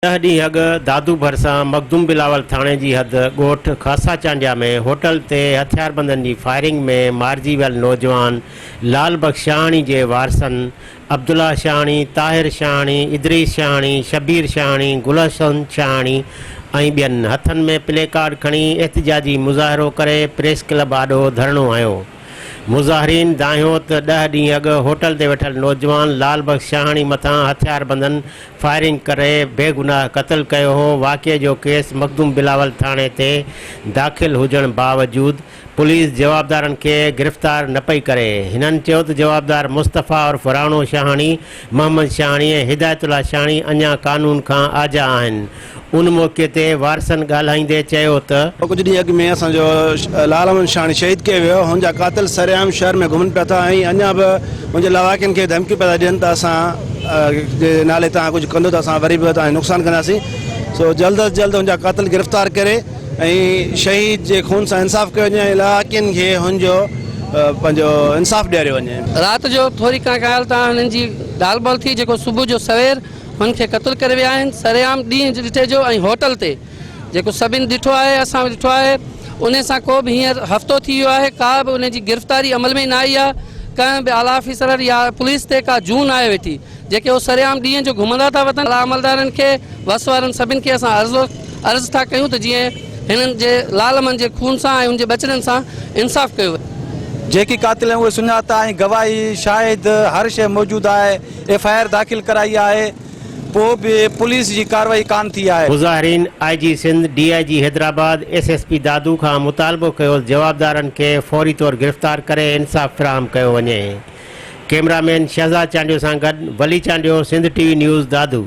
ڏهه ڏينهن اڳ دادو ڀرسان مخدوم بلاول ٿاڻي جي حد ڳوٺ خاصا چانڊيا ۾ هوٽل تي هٿياربندن جي فائرنگ ۾ مارجي ويل نوجوان لال بخش شاهاڻي جي وارثن عبدالله شاهاڻي، طاهر شاهاڻي، ادريس شاهاڻي، شبير شاهاڻي، گل حسن شاهاڻي ۽ ٻين هٿن ۾ پلي ڪارڊ کڻي احتجاجي مظاهرو ڪري پريس ڪلب آڏو ڌرڻو هنيو. مظاهرين دانهيو ته ڏهه ڏينهن اڳ هوٽل تي ويٺل نوجوان لال بخش شاهاڻي مٿان هٿياربندن فائرنگ ڪري بيگناهه قتل ڪيو هو، واقعي جو ڪيس مخدوم بلاول ٿاڻي تي داخل هجڻ باوجود پوليس جوابدارن کي گرفتار نه پئي ڪري. هنن چيو ته جوابدار مصطفيٰ عرف راڻو شاهاڻي، محمد شاهاڻي ۽ هدايت الله شاهاڻي اڃا قانون کان آجا آهن. ان موقعي تي وارثن ڳالهائيندي چيو ته. ڪجهه ڏينهن اڳ ۾ اسان جو لال احمد شاهاڻي شهيد ڪيو ويو، هن جا قاتل سرعام شهر ۾ گهمن پيا ٿا ۽ اڃا به هن جي لواحقين کي ڌمڪيون پيا ٿا ڏين ته اسان جي نالي توهان ڪجهه ڪندو ته اسان وري به توهان جو نقصان ڪنداسين، سو جلد از جلد هن جا قاتل گرفتار ڪري ۽ شهيد جي خون سان انصاف ڪيو وڃي ۽ لواحقين کي هن جو پنهنجو انصاف ڏياريو وڃي. رات جو ٿوري ڪا ڳالهه تان هنن جي ڳالهه ٻولهه ٿي جيڪو صبح جو سوير هن کي قتل ڪري ويا آهن سرعام ڏينهن ڏٺي جو ۽ هوٽل تي جيڪو سڀن ڏٺو آهي اسان به ڏٺو آهي انهي سان ڪو به هينئر هفتو ٿي ويو آهي ڪا به انهي جي گرفتاري عمل ۾ نه آئي آهي ڪنهن به اعليٰ آفيسر يا پوليس تي ڪا جون ناهي ويٺي جيڪي هو سرعام ڏينهن جو گهمندا ٿا وتن اعليٰ عملدارن کي وس وارن سڀن کي اسان عرض عرض ٿا ڪيون ته جيئن هنن جي لال امن جي خون سان ۽ ان جي ٻچڙن سان انصاف ڪيو وڃي. جيڪي قاتل آهن اهي سڃاتا ۽ گواهي شاهد هر شيء موجود آهي ايف I R داخل ڪرائي آهي پوء به پوليس جي ڪارروائي ڪانه ٿي آهي. مظاهرين I G Sindh, D I G Hyderabad, S S P Dadu کان مطالبو ڪيو ته جوابدارن کي فوري طور گرفتار ڪري انصاف فراهم ڪيو وڃي. ڪئميرا مين شهزاد چانڊيو سان گڏ Wali Chandio, Sindh T V news, Dadu.